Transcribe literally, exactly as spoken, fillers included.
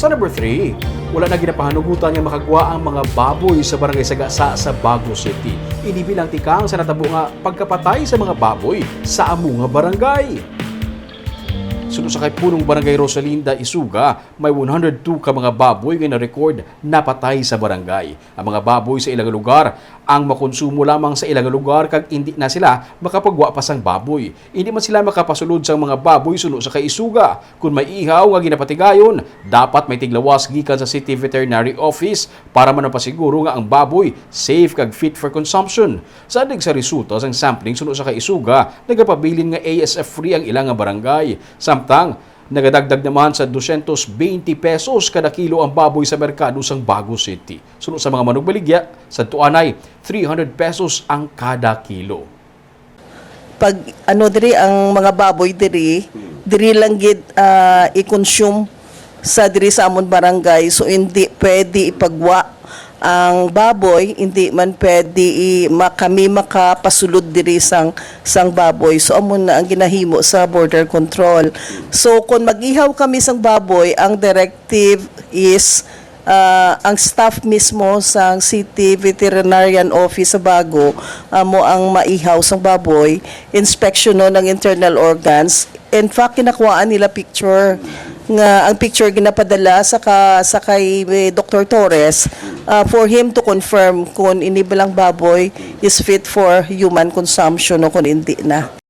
Sa number three, wala na ginapahanugutan nga makagwa ang mga baboy sa Barangay Sagasa sa Bago City. Ini bilang tikang sa natabo nga pagkapatay sa mga baboy sa amo nga barangay. Suno sa kay punong Barangay Rosalinda Isuga, may one hundred two ka mga baboy nga na-record napatay sa barangay. Ang mga baboy sa ilang lugar ang makonsumo lamang sa ilang lugar kag indi na sila makapagwa pa sang baboy. Indi man sila makapasulod sang mga baboy suno sa kay Isuga. Kon may ihaw nga ginapatigayon, dapat may tiglawas gikan sa City Veterinary Office para man mapasiguro nga ang baboy safe kag fit for consumption. Sa adig sa resulta sang sampling suno sa kay Isuga, nagapabilin nga A S F free ang ilang nga barangay. Samtang, nagadagdag naman sa dosyentos bente pesos kada kilo ang baboy sa merkado sang Bago City. Suno sa mga manugbaligya, sa tuanay, three hundred pesos ang kada kilo. Pag ano diri ang mga baboy diri, diri lang gid ah, i-consume sa diri sa amon barangay, so hindi pwede ipagwa ang baboy, hindi man pwede i, ma, kami makapasulod diri sang sang baboy. So amo na ang ginahimo sa border control. So kung mag-ihaw kami sang baboy, ang directive is ah, ang staff mismo sang City Veterinarian Office sa Bago amo ang maihaw sang baboy, inspeksyonon ang internal organs. In fact, kinakuhaan nila picture nga ang picture ginapadala sa ka, sa kay eh, Doktor Torres ah, for him to confirm kung ini bilang baboy is fit for human consumption o kung hindi na.